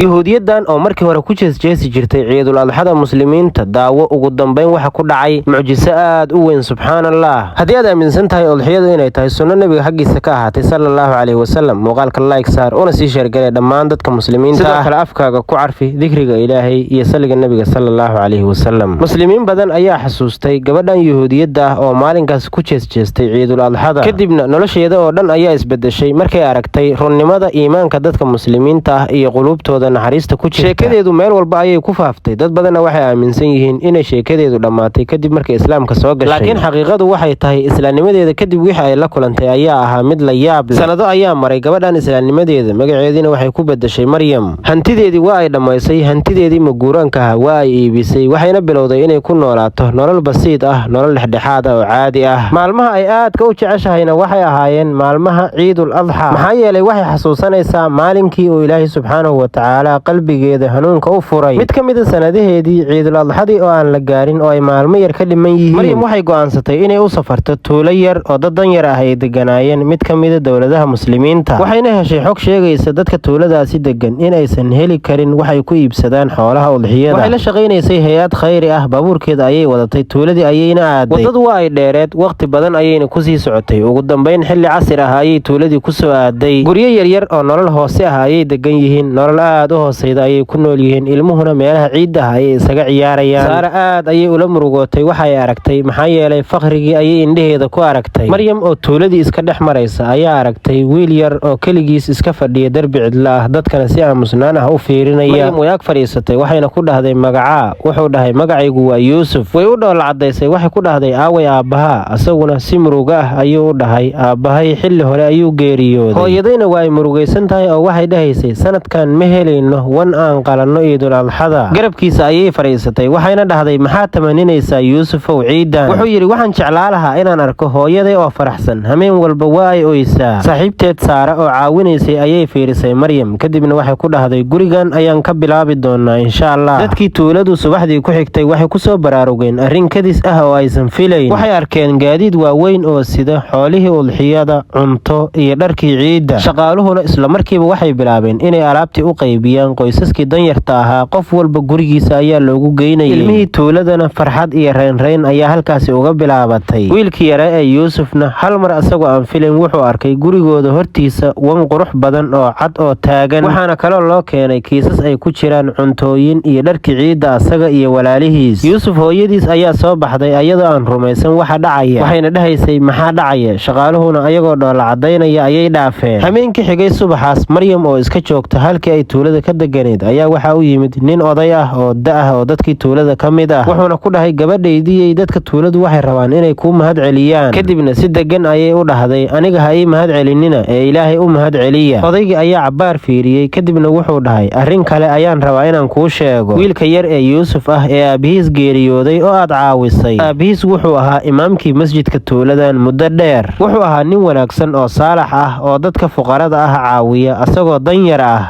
Yahuudiyadan oo markii hore ku jeesjeesi jirtay Ciidul Adxada muslimiinta, daawo ugu dambayn waxa ku dhacay mucjiso aad u weyn. Subxaan Allah! Haddii aad aaminsan tahay udxiyadu inay tahay sunno nebiga xaggiisa ka ahaatay, sala Allahu caleyhi wasalam, muuqaalka like saar una sii share garee dhammaan dadka muslimiinta. Sidoo kale afkaaga ku carfi dikriga Ilaahay iyo saliga nebiga, sala Allahu caleyhi wasalam. Muslimiin badan ayaa xasuustay gabadhan yahuudiyadda ah oo maalinkaas ku jeesjeestay Ciidul Adxada. Kadibna nolosheeda oo dhan ayaa isbedeshay markay aragtay runnimada iimaanka dadka muslimiinta ah iyo quluubtooda naxariista ku jirta. Sheekadeedu meel walba ayay ku faaftay. Dad badanna waxay aaminsan yihiin inay sheekadeedu dhammaatay kadib markay islaamka soo gashay, laakiin xaqiiqadu waxay tahay islaamnimadeeda kadib wixii ay la kulantay ayaa ahaa mid la yaab leh. Sanado ayaa maray gabadhan islaamnimadeeda, magaceediina waxay ku bedeshay Maryam. Hantideedii waa ay dhammaysay, hantideedii maguuraanka ah waa ay iibisay, waxayna bilowday inay ku noolaato nolol basiid ah, nolol dhexdhexaad ah oo caadi ah. Maalmaha ay aadka u jeceshahayna waxay ahaayeen maalmaha Ciidul Adxa, maxaa yeelay waxay xasuusanaysaa maalinkii uu Ilaahay subxaanahu watacaala qalbigeeda hanuunka u furay. Mid ka mida sanadaheedii, Ciidul Adxadii oo aan la gaarin oo ay maalmo yar ka dhiman yihiin, Maryam waxay go'aansatay inay u safarto tuulo yar oo dad danyar ah ay deganaayeen mid ka mida dowladaha muslimiinta. Waxayna heshay xog sheegaysa dadka tuuladaasi degan in aysan heli karin waxay ku iibsadaan xoolaha udxiyada. Waxay la shaqaynaysay hay-ad khayri ah, baabuurkeeda ayay wadatay, tuuladii ayayna aaday. Wadadu waa ay dheereed, waqti badan ayayna kusii socotay. Ugu dambayn xilli casir ah ayay tuuladii kusoo aaday. Guryo yaryar oo nolol hoose ah ayay degan yihiin, nolol aad u hooseyda ayay ku nool yihiin, ilmuhuna meelaha ciidda ah ayay isaga ciyaarayaan. Saara aad ayay ula murugootay waxay aragtay, maxaa yeelay fakhrigii ayay indhaheeda ku aragtay. Maryam oo tuuladii iska dhex maraysa ayaa aragtay wiil yar oo keligiis iska fadhiya derbi cidlo ah, dadkana si aamusnaan ah u fiirinaya. Maryam way ag fadhiisatay, waxayna ku dhahday, "Magacaa?" Wuxuu dhahay, "Magacaygu waa Yuusuf." Way u dhoola cadaysay, waxay ku dhahday, "Aaway aabbahaa?" Asaguna si murugo ah ayuu u dhahay, "Aabbahay xilli hore ayuu geeriyooday, hooyadayna waa ay murugaysan tahay oo waxay dhahaysay sanadkan ma helayno wan aan qalanno Ciidul Adxada." Garabkiisa ayay fadhiisatay, waxayna dhahday, "Maxaa tamaninaysaa, Yuusufow, ciidan?" Wuxuu yidhi, "Waxaan jeclaa lahaa inaan arko hooyaday oo faraxsan, hameen walba waa ay oysaa." Saaxiibteed Saara oo caawinaysay ayay fiirisay Maryam, kadibna waxay ku dhahday, "Gurigan ayaan ka bilaabi doonaa, insha Allah." Dadkii tuuladu subaxdii ku xigtay waxay kusoo baraarugeen arrin kadis ah oo aysan filayn. Waxay arkeen gaadiid waaweyn oo sida xoolihii udxiyada, cunto iyo dharkii ciidda. Shaqaaluhuna islamarkiiba waxay bilaabeen inay alaabtii u qaybiyaan qoysaskii danyarta ahaa. Qof walba gurigiisa ayaa loogu geynayay. Ilmihii tuuladana farxad iyo reynreyn ayaa halkaasi uga bilaabatay. Wiilkii yare ee Yuusufna hal mar asagoo aan filayn wuxuu arkay gurigooda hortiisa wan qurux badan oo cad oo taagan. Waxaana kaloo loo keenay kiisas ay ku jiraan cuntooyin iyo dharkii ciidda asaga iyo walaalihiis. Yuusuf hooyadiis ayaa soo baxday ayadoo aan rumaysan waxa dhacaya, waxayna dhahaysay, "Maxaa dhacaya?" Shaqaaluhuna ayagoo dhoola cadaynaya ayay dhaafeen. Hameenkii xigay subaxaas, Maryam oo iska joogta halkii ay tuulada ka deganayd ayaa waxaa u yimid nin oday ah oo da ah oo dadkii tuulada ka mid ah. Wuxuuna ku dhahay, "Gabadhaydiyey, dadka tuuladu waxay rabaan inay kuu mahad celiyaan." Kadibna si degan ayay u dhahday, "Aniga ha ii mahad celinina ee Ilaahay u mahad celiya." Odaygii ayaa cabbaar fiiriyey, kadibna wuxuu dhahay, "Arrin kale ayaan rabaa inaan kuu sheego. Wiilka yar ee Yuusuf ah ee aabihiis geeriyooday oo aad caawisay, aabihiis wuxuu ahaa imaamkii masjidka tuuladan muddo dheer. Wuxuu ahaa nin wanaagsan oo saalax ah oo dadka fuqarada ah caawiya asagoo danyar ah.